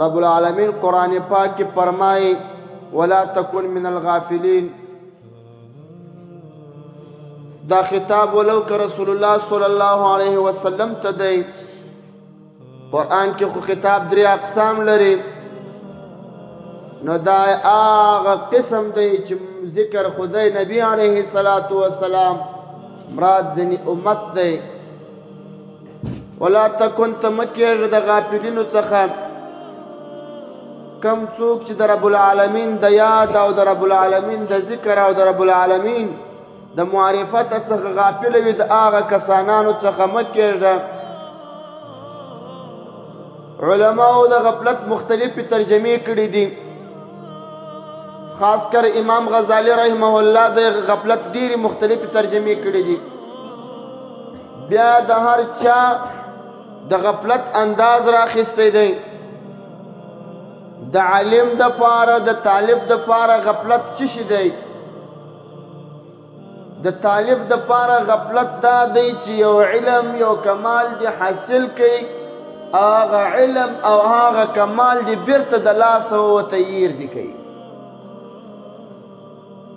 رب العالمین قرآن پاک کې فرمایي ولا تکن من الغافلین. دا خطاب ولو که رسول الله صلی الله علیه وسلم ته دی. قرآن کې خو خطاب درې اقسام لري، نو دا هغه قسم دی چې ذکر خدای نبی علیه الصلاة والسلام مراد ځنې امت دی. ولا تکن، ته مه کېږه د غافلینو څخه، کم څوک چې د رب العالمین د یاد او د رب العالمین د ذکر او د رب العالمین د معرفت څخه غافل وي، د هغه کسانانو څخه مه کېږه. علماو د غفلت مختلفې ترجمې کړې دي، خاص کر امام غزالی رحمه الله د غفلت ډېرې مختلفې ترجمې کړې دي. بیا د هر چا د غفلت انداز راخیستی دی. د عالم د پاره، د طالب د پاره غفلت څه شي دی؟ د طالب د پاره غفلت دا دی چې یو علم یو کمال دی حاصل کړي، هغه علم او هغه کمال دی بیرته د لاسه ووته، هیر دی کوي.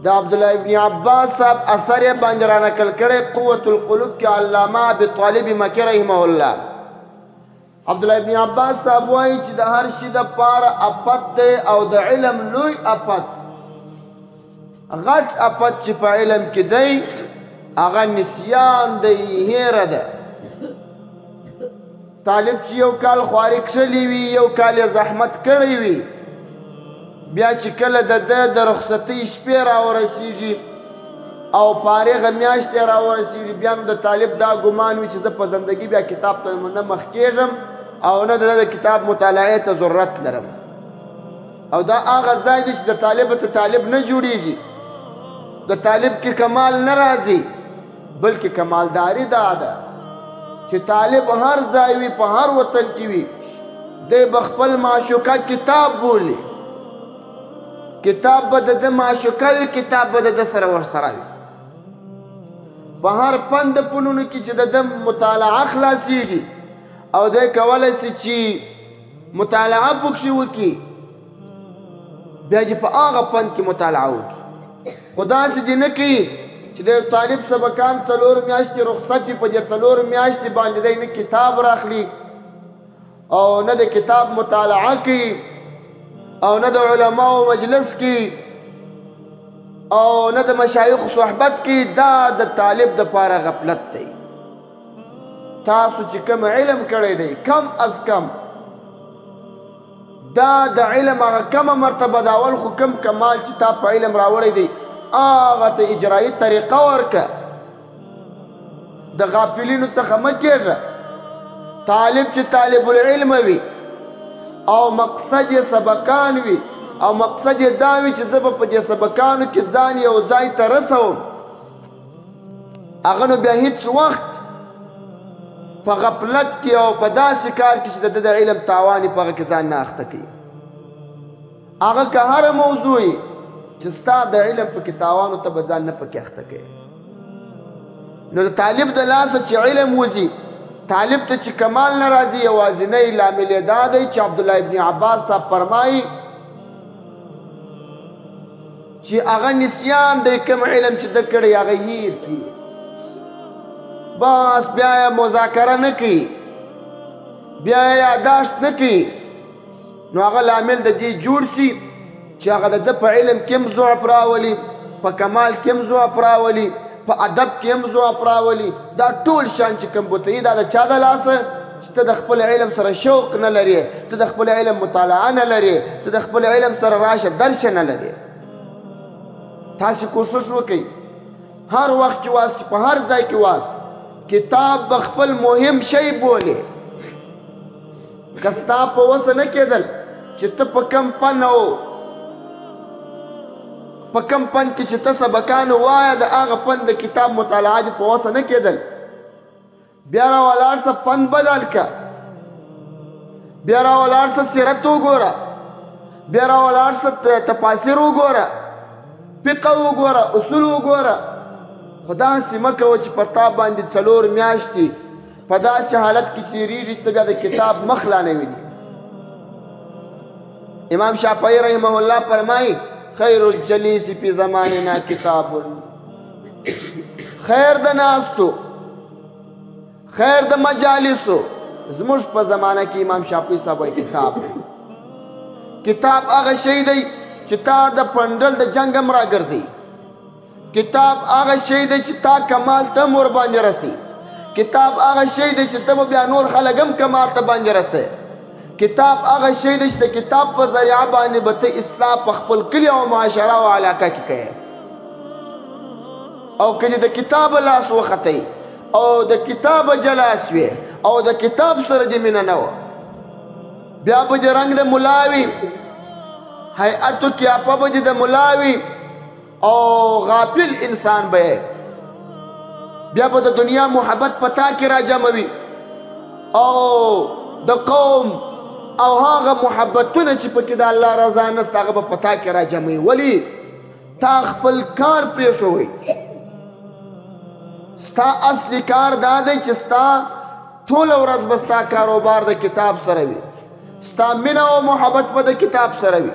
د عبد الله ابن عباس صاحب اثر یې باندې را نقل کړی قوت القلوب کې علامه ابي طالب مکي رحمه الله. عبد الله ابن عباس صاحب وایي چې د هر شي د پاره اپت دی، او د علم لوی اپت، غټ اپت چې په علم کې دی هغه نسیان دی، هیره ده. طالب چې یو کال خواري کښلې وي، یو کال یې زحمت کړی وي، بیا چې کله د ده د رخصتۍ شپې راورسیږي او فارغه میاشتې راورسیږي، بیا هم د طالب دا ګمان وي چې زه په زندګي بیا کتاب ته نه مخ کېږم او نه د د کتاب مطالعې ته ضرورت لرم. او دا هغه ځای دی چې د طالب ته طالب نه جوړیږي، د طالب کې کمال نه راځي، بلکې کمالداري دا ده چې طالب هر ځای وي، په هر وطن کې وي، دی به خپل معشوقه کتاب بولي، کتاب به د ده معشوقه وي، کتاب به د ده سره ورسره وي. په هر پند پنونو کې چې د ده مطالعه خلاصیږي او دی کولی سي چې مطالعه پکښې وکړي، بیا چې په هغه پند کې مطالعه وکړي. خو داسې دې نه کوي چې د یو طالب سبقان 4 میاشتې رخصت وي، په دې 4 میاشتې باندې دی نه کتاب راخلي او نه د کتاب مطالعه کوي او نه د علماو مجلس کوي او نه د مشایخ صحبت کوي. دا د طالب د پاره غفلت دی. تاسو چې کوم علم کړی دی، کم از کم دا د علم هغه کمه مرتبه ده، اول خو کم کمال چې تا په علم راوړی دی هغه ته اجرایي طریقه ورکه. د غافلینو څخه مه کېږه. طالب چې طالب العلم وي او مقصد یې سبقان وي او مقصد یې دا وي چې زه به په دې سبقانو کې ځان یو ځای ته رسوم، هغه نو بیا هیڅ وخت په غفلت کې او په داسې کار کې چې د ده د علم تاوان په هغه کې ځان نه اخته کوي. هغه که هره موضوع چې ستا د علم پکې تاوان، ته به ځان نه پکې اخته کوي. نو د طالب د لاسه چې علم وځي، طالب ته چې کمال نه راځي، یوازینی لامل یې دا دی چې عبدالله ابن عباس صاحب فرمایي چې هغه نسیان دی، کوم علم چې ده کړی هغه هیر کړي، بس بیا یې مذاکره نه کوي، بیا یې یاداشت نه کوي. نو هغه لامل د دې جوړ سي چې هغه د ده په علم کې هم ضعف راولي، په کمال کې هم ضعف راولي، په ادب کې هم ضعف راولي. دا ټول شیان چې کوم بوتوي، دا د چا د لاسه؟ چې ته د خپل علم سره شوق نه لرې، ته د خپل علم مطالعه نه لرې، ته د خپل علم سره راشه درشه نه لرې. تاسو کوشش وکئ، هر وخت چې واس، په هر ځای کې واس، کتاب به خپل مهم شی بولې. که ستا په وسه نه کېدل چې ته په کم پن او په کم پن کې چې ته سبقان وایه، د هغه پن د کتاب مطالعه دې په وسه نه کېدل، بیا را ولاړ سه، پن بدل که، بیا را ولاړ سه، سیرت وګوره، بیا را ولاړ سه، تفاسیر وګوره، فقه وګوره، اصول وګوره. خو داسې مه کوه چې پر تا باندې 4 میاشتې په داسې حالت کې تېرېږي چې ته بیا د کتاب مخ لا نه وینې. امام شافعی رحمه الله فرمایي خیر الجلیس فی زماننا کتاب، خیر د ناستو، خیر د مجالسو زموږ په زمانه کې امام شافعي صاحب وایي کتاب دی. کتاب هغه شی دی چې تا د پنډل د جنګ هم راګرځي. کتاب هغه شی دی چې تا کمال ته هم ورباندې رسي. کتاب هغه شی دی چې ته به بیا نور خلک هم کمال ته باندې رسې. کتاب هغه شی دی چې د کتاب په ذریعه باندې به ته اصلاح په خپل کلي او معاشره او علاقه کې کوې. او که دې د کتابه لاس وختی او د کتابه جلا سوې او د کتاب سره دې مینه نه وه، بیا به دې رنګ د ملا وي، هیئت و قیافه به دې د ملا وي او غافل انسان به یې. بیا به د دنیا محبت په تا کې راجموي او د قوم او هغه محبتونه چې پکې د الله رضا نسته هغه به په تا کې راجموي. ولي تا خپل کار پرېښوی. ستا اصلي کار دا دی چې ستا ټوله ورځ به ستا کاروبار د کتاب سره وي، ستا مینه او محبت به د کتاب سره وي.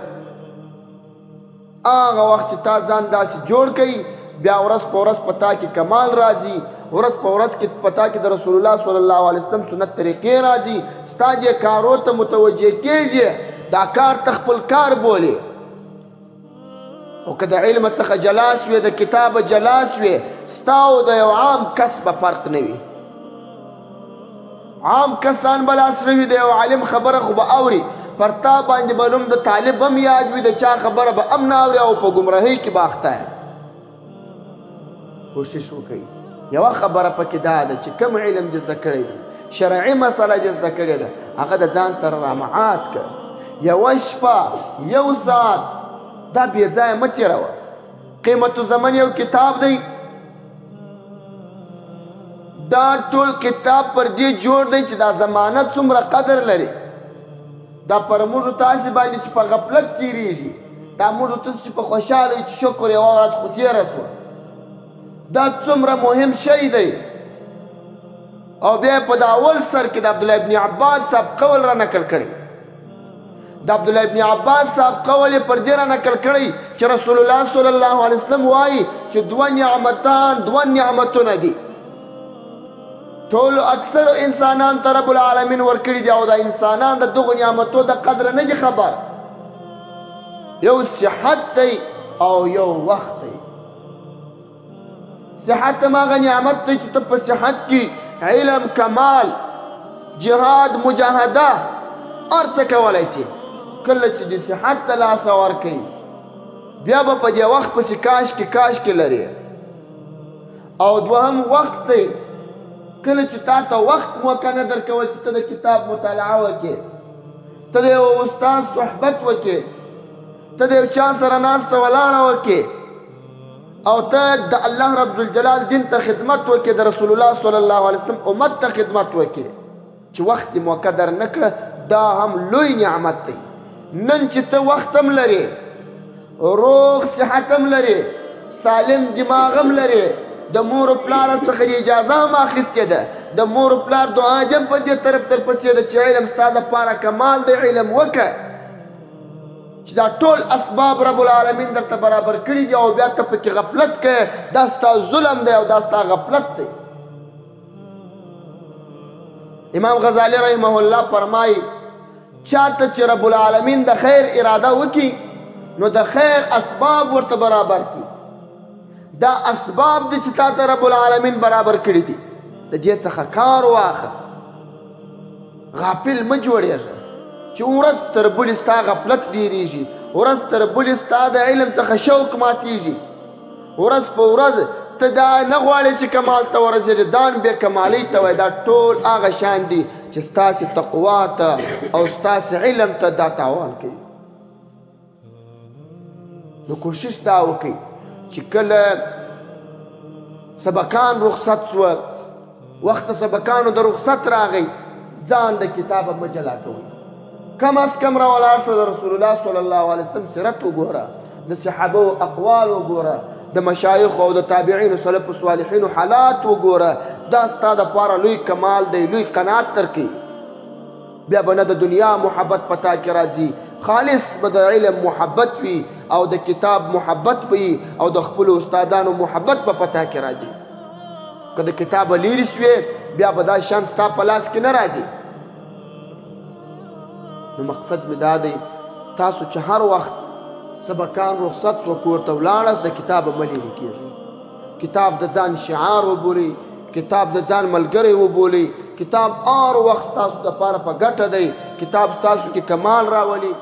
هغه وخت چې تا ځان داسې جوړ کړي، بیا ورځ په ورځ په تا کې کمال راځي، ورځ په ورځ کې په تا کې د رسول الله صلی الله علیه وسلم سنت طریقې راځي، ستا دې کارو ته متوجه کېږي، دا کار ته خپل کار بولې. او که د علم څخه جلا سوې، د کتابه جلا سوې، ستا او د یو عام کس به فرق نه وي. عام کسان به لاس وي، د یو عالم خبره خو به اوري، پر تا باندې به نوم د طالب هم یاد وي، د چا خبره به هم نه اوري او په ګمراهۍ کې به اخته یې. کوشش وکړئ. یوه خبره پکې دا ده چې کوم علم دې زده کړی دی، شرعي مسله دې زده کړې ده، هغه د ځان سره رامعات کړه. یوه شپه یو ساعت دا بې ځایه مه تېروه. قیمت الزمن یو کتاب دی، دا ټول کتاب پر دې جوړ دی چې دا زمانه څومره قدر لري. دا پر موږ تاسې باندې چې په غفلت تېرېږي، دا موږ تاسې چې په خوشحاله یو چې شکر یوه ورځ خو تېره شوه، دا څومره مهم شی دی. او بیا په د اول سر کې د عبدالله ابن عباس صاحب قول را نقل کړی. د عبدالله ابن عباس صاحب قول یې پر دې را نقل کړی چې رسول الله صلی الله علیه وسلم وایي چې دوه نعمتان، دوه نعمتونه دي ټولو اکثرو انسانان ته رب العالمین ورکړي دي، او دا انسانان د دغو نعمتو د قدر نه دي خبر. یو صحت دی او یو وخت دی. صحت هم هغه نعمت دی چې ته په صحت کې علم، کمال، جهاد، مجاهده هر څه کولی سي. کله چې د صحت د لاسه ورکوي، بیا به په دې وخت پسې کاش کې کاش کې لرې. او دوهم وخت دی، کله چې تا ته وخت موقع نه درکول چې ته د کتاب مطالعه وکړې، ته د یو استاد صحبت وکړې، ته د یو چا سره ناسته ولاړه وکړې، او ته د الله رب ذوالجلال دین ته خدمت وکړې، د رسول الله صلی الله علیه وسلم امت ته خدمت وکړې، چې وخت دې موقع در نه کړه، دا هم لوی نعمت دی. نن چې ته وخت هم لرې، روغ صحت هم لرې، سالم دماغ هم لرې، د مور و پلار څخه دې اجازه هم اخیستې ده، د مور و پلار دعا دې هم پر دې طرف در پسې ده چې علم ستا دپاره کمال دی، علم وکړه، چې دا ټول اسباب رب العالمین درته برابر کړي دي او بیا ته پکې غفلت کوې، دا ستا ظلم دی او دا ستا غفلت دی. امام غزالی رحمه الله فرمایي چاته چې رب العالمین د خیر اراده وکړي نو د خیر اسباب ورته برابر کړي. دا اسباب دي چې تا ته رب العالمین برابر کړي دي، د دې څخه کار واخه، غافل مه جوړېږه چې ورځ تر بلې ستا غفلت ډېرېږي، ورځ تر بلې ستا د علم څخه شوق ماتېږي، ورځ په ورځ ته دا نه غواړې چې کمال ته ورسېږې، ځان بې کمالۍ ته وایې. دا ټول هغه شیان دي چې ستاسې تقوا ته او ستاسې علم ته دا تاوان کوي. نو کوشش دا وکړئ چې کله سبقان رخصت سوه، وخت سبقانو د رخصت راغی، ځان د کتابه مه جلا کوئ. کم از کم را ولاړ سه، د رسول الله صلی الله علیه وسلم سیرت وګوره، د صحابو اقوال وګوره، د مشایخو او د تابعینو سلف صالحینو حالات وګوره. دا ستا دپاره لوی کمال دی، لوی قناعت درکوي. بیا به نه د دنیا محبت په تا کې راځي، خالص به د علم محبت وي او د کتاب محبت به وي او د خپلو استادانو محبت به په تا کې راځي. که د کتابه لیرې سوې بیا به دا شیان ستا په لاس کې نه راځي. نو مقصد مې دا دی، تاسو چې هر وخت سبقان رخصت سو کور ته ولاړاست، د کتابه مه لیرې کېږئ. کتاب د ځان شعار وبولئ، کتاب د ځان ملګری وبولئ. کتاب هر وخت ستاسو دپاره په ګټه دی، کتاب ستاسو کې کمال راولي.